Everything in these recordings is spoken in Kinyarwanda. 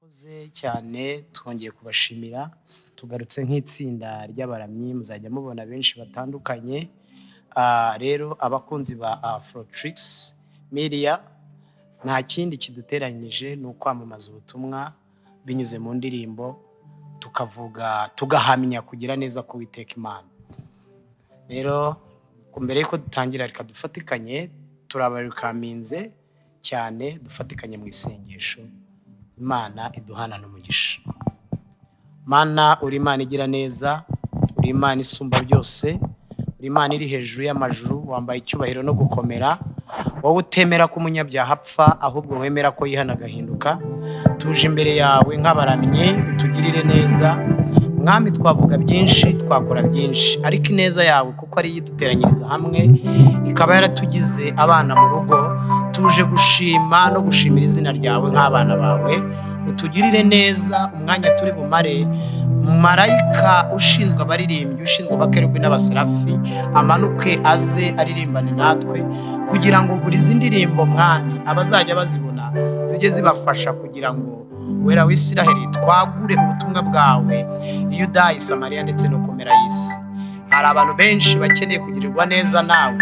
Murakoze cyane, twongeye kubashimira. Tugarutse nk'itsinda ry'abaramyi, muzajya mubona benshi batandukanye. Rero abakunzi ba Afrotrix Media, nta kindi kiduteranyije ni ukwamamaza ubutumwa binyuze mu ndirimbo, tukavuga tugahamya kugira neza k'Uwiteka Imana. Rero mbere yuko dutangira, reka dufatikanye, turabarikaminze cyane, dufatikanye mu isengesho, Imana iduhana n'umugisha. Mana, uri Imana igira neza, uri Imana isumba byose, uri Imana iri hejuru y'amajuru, wambaye icyubahiro no gukomera, wowe utemera ko umunyabyaha apfa, ahubwo wemera ko yihana agahinduka. Tuje imbere yawe nk'abaramyi, utugirire neza. Mwami, twavuga byinshi, twakora byinshi, ariko ineza yawe, kuko ariyo iduteranyiriza hamwe, ikaba yaratugize abana mu rugo, tuje gushima no gushimira izina ryawe nk'abana bawe. Utugirire neza umwanya turi bumare. Marayika ushinzwe abaririmbyi, ushinzwe abakerubi n'abaserafi, amanuke aze aririmbane natwe, kugira ngo buri izi ndirimbo, Mwami, abazajya bazibona zijye zibafasha, kugira ngo Wera w'Isiraheli twagure ubutumwa bwawe i Yudayi, Samariya ndetse no ku mpera y'isi. Hari abantu benshi bakeneye kugirirwa neza nawe,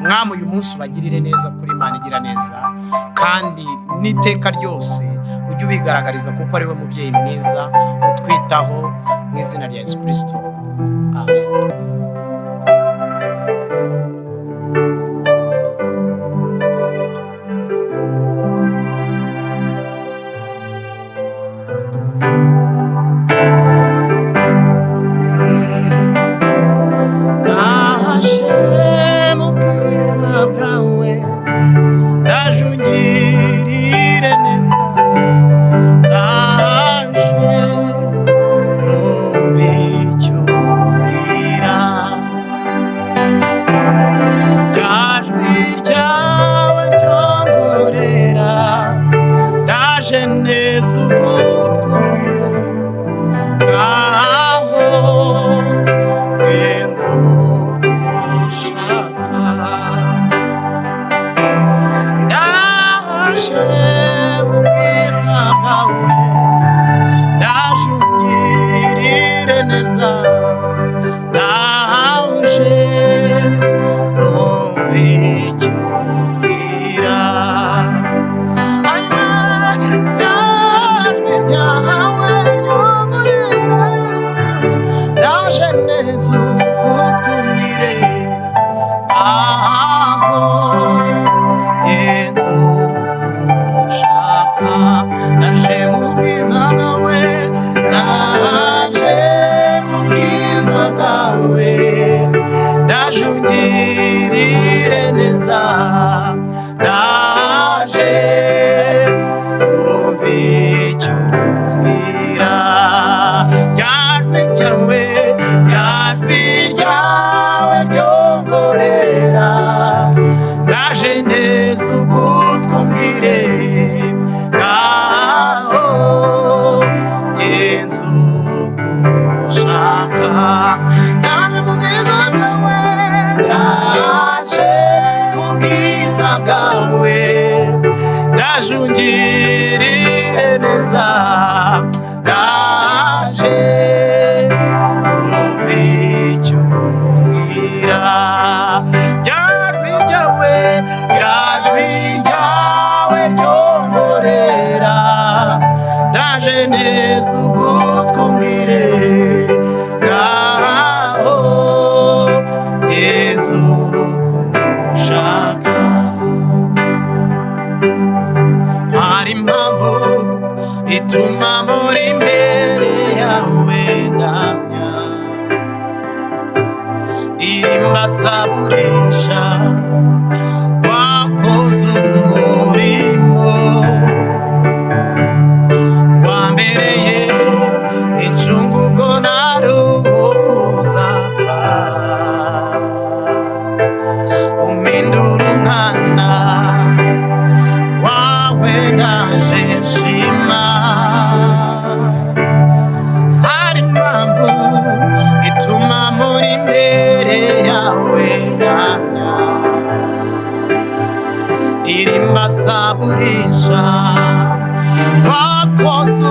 Mwami. Uyu munsi ubagirire neza kuri Imana igira neza, kandi n'iteka ryose ujye ubigaragariza, kuko ari we mubyeyi mwiza utwitaho. Mu izina rya Yesu Kirisito, amen. Ndaje mu bwiza bwawe, ndaje ungirire neza, ndaje numve icyo umbwira. Rya jwi ryawe ryongorera, ndaje neza ugutwumvira. Ngaho genza uko ushaka. Ndaje mu bwiza bwawe, ndaje ungirire neza, ndaje numve icyo umbwira. Aya rya jwi ryawe ryongorera, ndaje neza ugutwumvire. Aho genza uko ushaka. Ndaje mu bwiza bwawe, ndaje mu bwiza bwawe, ndaje ungirire neza, ndaje numve icyo umbwira. Rya jwi ryawe, rya jwi ryawe ryongorera, ndaje neza ugutwumvire. Ngaho genza uko ushaka. Ndaje mu bwiza bwawe, ndaje mu bwiza bwawe, ndaje ungirire neza, ndaje numve icyo umbwira. Rya jwi ryawe, rya jwi ryawe ryongorera, ndaje neza ugutwumvire. Ngaho Yezu uko ushaka. Hari impamvu ituma muri imbere yawe ndamya, ndirimba zaburi nshya. Wakoze umurimo wambereye incungu ubwo nari uwo kuzapfa, umpindura umwana wawe, ndaje nshima. Hari impamvu ituma muri imbere yawe ndamya, ndirimba zaburi nshya. Wakoze